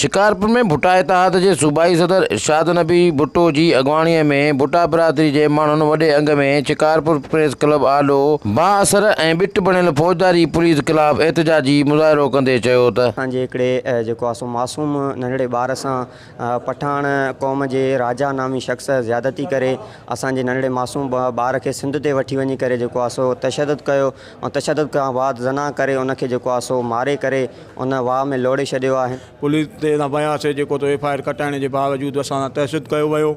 شڪارپور ۾ ڀٽا اتحاد جي صوبائي صدر ارشاد نبي ڀٽو جي اڳواڻي ۾ ڀٽا برادري جي ماڻهن وڏي انگ ۾ شڪارپور پريس ڪلب آڏو بااثر ۽ ٻٽ بڻيل فوجداري پوليس خلاف احتجاجي مظاهرو ڪندي چيو ته. اسان جي هڪڙي جيڪو آ سو معصوم ننڍڙي ٻار سان پٺاڻ قوم جي راجا نامي شخص زيادتي ڪري اسان جي ننڍڙي معصوم ٻار کي سنڌ تي وٺي وڃي ڪري جيڪو آ سو تشدد ڪيو ۽ تشدد کان بعد زنا ڪري ان کي جيڪو آ سو ماري ڪري ان واهه ۾ لوڙهي ڇڏيو آهي. پوليس تي اسان وياسي جيڪو تو ايف I R ڪٽائڻ جي باوجود اسان سان تشدد ڪيو ويو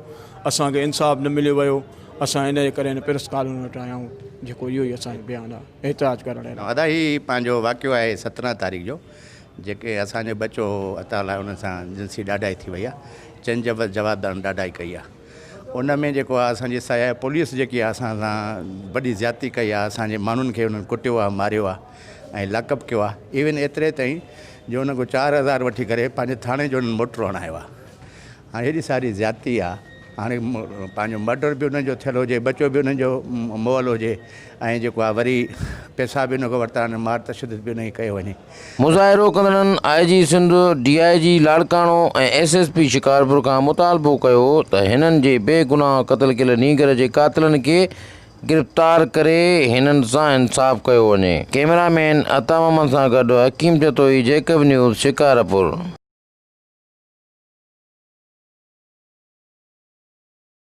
اسان کي انصاف نه مليو ويو اسان ان جي ڪري هن پريس ڪالوني وٽ آيا آهيون جيڪو اهو ئي اسان جو بيان آهي احتجاج ڪرڻ لاء. ادا هي پنهنجو واقعو آهي 17 تاريخ جو جيڪي اسان جو ٻچو هو عطا الله ان سان جنسي ڏاڍائي ٿي وئي آهي چئن جوابدارن ڏاڍائي ڪئي آهي ان ۾ جيڪو آهي اسان جي سيا پوليس جيڪي آهي اسان سان وڏي زيادتي ڪئي آهي اسان جي ماڻهن کي انهن ڪٽيو آهي ماريو آهي ۽ لاڪ اپ ڪيو آهي ايون ايتري تائين جو ان کان 4000 وٺي ڪري پنهنجي ٿاڻي جو انهن موٽر هڻايو آهي هاڻي هيڏي ساري زيادتي آهي هاڻي پنهنجو مرڊر به انهن جو ٿيل هجي ٻچو به انهن جو مئل هجي ۽ جيڪو آهي وري پئسا به ان کان ورتا آهن مار تشدد به انهن کي ڪيو وڃي. مظاهرو ڪندڙن I G Sindh, D I G Larkana ۽ S S P Shikarpur کان مطالبو ڪيو ته هنن جي بي گناهه قتل ڪيل نينگر جي قاتلن کي گرفتار ڪري هنن سان انصاف ڪيو وڃي. ڪئميرا مين عطا محمد سان گڏ حڪيم جتوئي جيڪب نيوز شڪارپور.